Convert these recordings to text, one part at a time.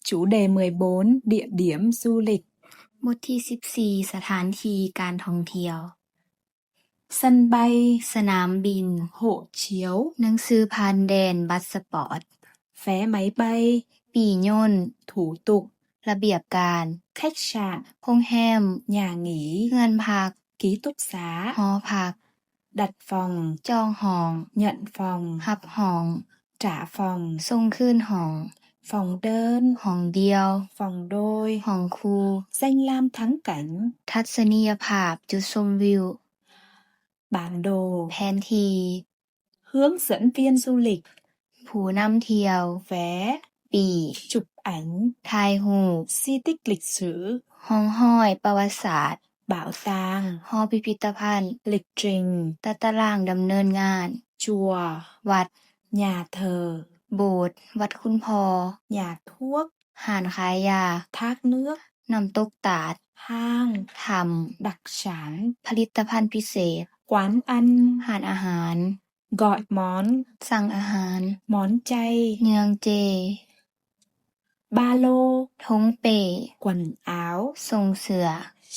Chủ đề mười bốn, địa điểm du lịch. ບົດທີສິບສີ່ ສະຖານທີ່ການທ່ອງທ່ຽວ. Sân bay, ສະໜາມບິນ. Hộ chiếu, ໜັງສືຜ່ານແດນ, ບັດສະປອດ. Vé máy bay, ປີ້ຍົນ. Thủ tục, ລະບຽບການ. Khách sạn, ໂຮງແຮມ. Nhà nghỉ, ເຮືອນພັກ. Ký túc xá, ຫໍພັກ. Đặt phòng, ຈອງຫ້ອງ. Nhận phòng, ຮັບຫ້ອງ. Trả phòng, ສົ່ງຄືນຫ້ອງ. Phòng đơn, ຫ້ອງດ່ຽວ. Phòng đôi, ຫ້ອງຄູ່. Danh lam thắng cảnh, ທັດສະນີຍະພາບ, ຈຸດຊົມວິວ. Bản đồ, ແຜນທີ່. Hướng dẫn viên du lịch, ຜູ້ນຳທ່ຽວ. Vé, ປີ້. Chụp ảnh, ຖ່າຍຮູບ. Di tích lịch sử, ຮ່ອງຮອຍປະຫວັດສາດ. Bảo tàng, ຫໍພິພິທະພັນ. Lịch trình, ຕາຕະລາງດຳເນີນງານ. Chùa, ວັດ. Nhà thờ, ໂບດ. ວັດຄຸນພໍ່. Nhà thuốc, ຮ້ານຂາຍຢາ. Thác nước, ນ້ຳຕົກຕາດ. Hang, ຖ້ຳ. Đặc sản, ຜະລິດຕະພັນພິເສດ. Quán ăn, ຮ້ານອາຫານ. Gọi món, ສັ່ງອາຫານ. Món chay, ເນື່ອງເຈ. Ba lô, ຖົງເປ້. Quần áo, ສົ້ງເສື້ອ.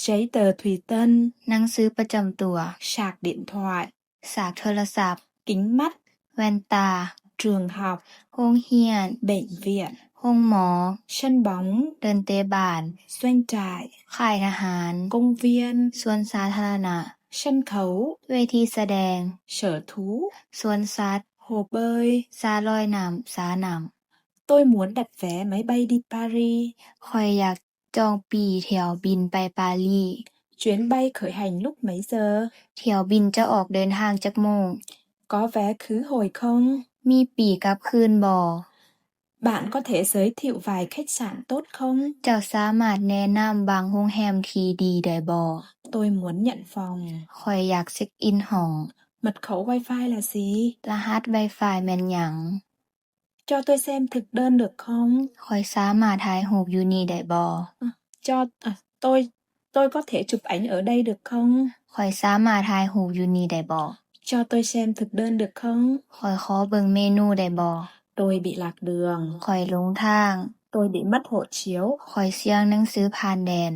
Giấy tờ tùy thân, ໜັງສືປະຈຳຕົວ. Sạc điện thoại, ສາກໂທລະສັບ. Kính mắt, ແວ່ນຕາ. Trường học, ໂຮງຮຽນ. Bệnh viện, ໂຮງໝໍ. Sân bóng, ເດີ່ນເຕະບານ. Doanh trại, ຄ້າຍທະຫານ. Công viên, ສວນສາທາລະນະ. Sân khấu, ເວທີສະແດງ. Sở thú, ສວນສັດ. Hồ bơi, ສະລອຍນ້ຳ, ສະໜາມ. Tôi muốn đặt vé máy bay đi Paris, ຂ້ອຍຢາກຈອງປີ້ຖ້ຽວບິນໄປປາຣີ. Chuyến bay khởi hành lúc mấy giờ? ຖ້ຽວບິນຈະອອກເດີນທາງຈັກໂມງ? Có vé khứ hồi không? ມີປີ້ກັບຄືນບໍ່? Bạn có thể giới thiệu vài khách sạn tốt không? ເຈົ້າສາມາດແນະນຳບາງໂຮງແຮມທີ່ດີໄດ້ບໍ່? Tôi muốn nhận phòng, ຂ້ອຍຢາກເຊັກອິນຫ້ອງ. Mật khẩu Wi-Fi là gì? ລະຫັດ Wi-Fi ແມ່ນຫຍັງ? Cho tôi xem thực đơn được không? ຂ້ອຍສາມາດຖ່າຍຮູບຢູ່ນີ້ໄດ້ບໍ່? Cho, à, tôi, tôi có thể chụp ảnh ở đây được không? ຂ້ອຍສາມາດຖ່າຍຮູບຢູ່ນີ້ໄດ້ບໍ່? Cho tôi xem thực đơn được không? ຂ້ອຍຂໍເບິ່ງເມນູໄດ້ບໍ່? Tôi bị lạc đường, ຂ້ອຍຫຼົງທາງ. Tôi bị mất hộ chiếu, ຂ້ອຍເສຍໜັງສືຜ່ານແດນ.